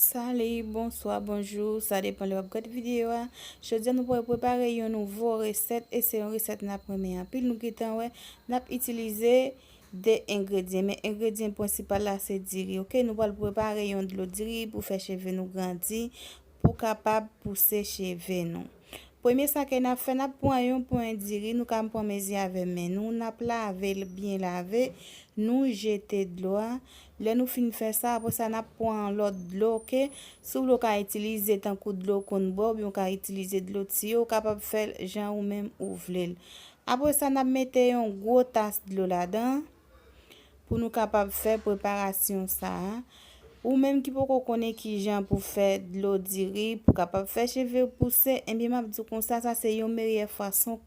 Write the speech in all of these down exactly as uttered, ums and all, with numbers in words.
Salut, bonsoir, bonjour, sa depan lè w ap gade videyo a. Jodi a nou pral prepare yon nouvo resèt e se yon resèt n ap renmen anpil. Nou gentan wè n ap itilize de engredyan, men engredyan prensipal la se diri, oke? Nou pral prepare yon dlo diri pou fè cheve nou grandi, pou kapab pouse cheve nou. Premye sa ke n ap fè, n ap pran yon pwen diri, nou ka pran mezi avè men nou, n ap lave l byen lave, nou jete dlo a. Lè nou fin fè sa, apre sa, n ap pran lòt dlo, oke? Si w vle, w ka itilize tankou dlo konn bwè, oubyen w ka itilize dlo tiyo, ou kapab fè l jan ou menm ou vle l. Apre sa, n ap mete yon gwo tas dlo ladan pou nou kapab fè preparasyon sa a. Ou menm ki poko konnen kijan pou fè dlo diri pou kapab fè cheve w pouse, ebyen m ap di w konsa, sa se yon meyè fason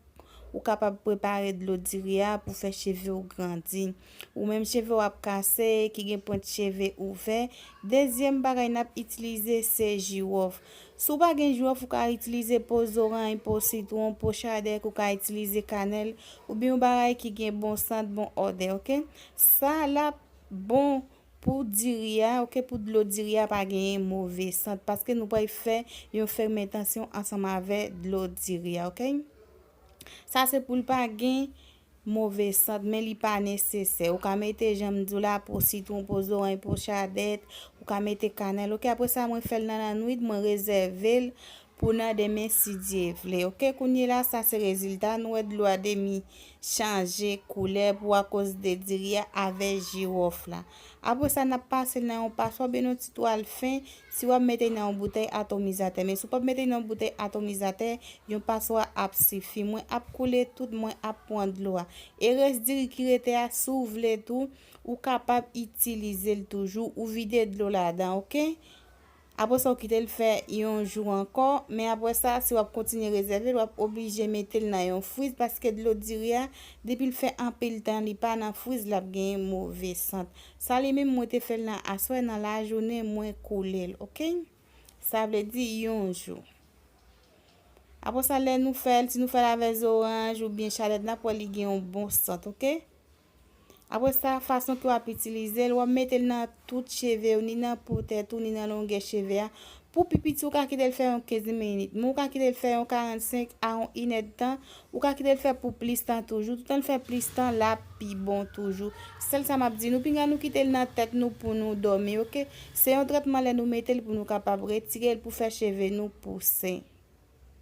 ou kapab prepare dlo diri a pou fè cheve w grandi. Ou menm cheve w ap kase, ki gen pwent cheve ouvè, dezyèm bagay n ap itilize se jiwòf. Si w pa gen jiwòf, ou ka itilize po zoranj, po sitwon, po chadèk, ou ka itilize kanèl, oubyen yon bagay ki gen bon sant, bon odè, oke? Sa l ap bon pou diri a, oke, pou dlo diri a pa genyen move sant, paske nou pral fè yon fèmentasyon ansanm avè dlo diri a, oke? Sa se pou l pa gen move sant, men li pa nesesè. Ou ka mete, jan m di w la, po sitwon, po zoranj, po chadèk, ou ka mete kanèl, oke? Apre sa, mwen fè l nan lannwit, mwen rezève l pou nan demen, si Dye vle, oke? Kounye la, sa se rezilta, nou wè dlo a demi chanje koulè pou akoz de diri a avè jiwòf la. Apre sa, n ap pase l nan yon paswa oubyen yon ti twal fen, si w ap mete l nan yon boutèy atomizatè. Men si w p ap mete l nan yon boutèy atomizatè, yon paswa ap sifi. Mwen ap koule tout, mwen ap pran dlo a. E rès diri ki rete a, si w vle tou, ou kapab itilize l toujou, ou vide dlo ladan, oke? Apre sa, ou kite l fè yon jou ankò, men apre sa, si w ap kontinye rezève l, w ap oblije mete l nan yon friz, paske dlo diri a, depi l fè anpil tan, li pa nan friz, l ap genyen move sant. Sa li menm, mwen te fè l nan aswè, nan lajounen, mwen koule l, oke? Sa vle di yon jou. Apre sa, lè nou fè l, si nou fè l avè zoranj oubyen chadèk, n ap wè li gen yon bon sant, oke? Apre sa, fason ke w ap itilize l, w ap mete l nan tout cheve w, ni nan po tèt ou, ni nan longè cheve a. Pou pi piti, ou ka kite l fè yon kenz minit, men ou ka kite l fè yon karannsenk a yon inèdtan, ou ka kite l fè pou plis tan toujou. Toutan l fè plis tan, l ap pi bon toujou. Sèl sa m ap di nou, pinga nou kite l nan tèt nou pou nou dòmi, oke? Se yon trètman lè nou mete l pou nou kapab retire l pou fè cheve nou pouse.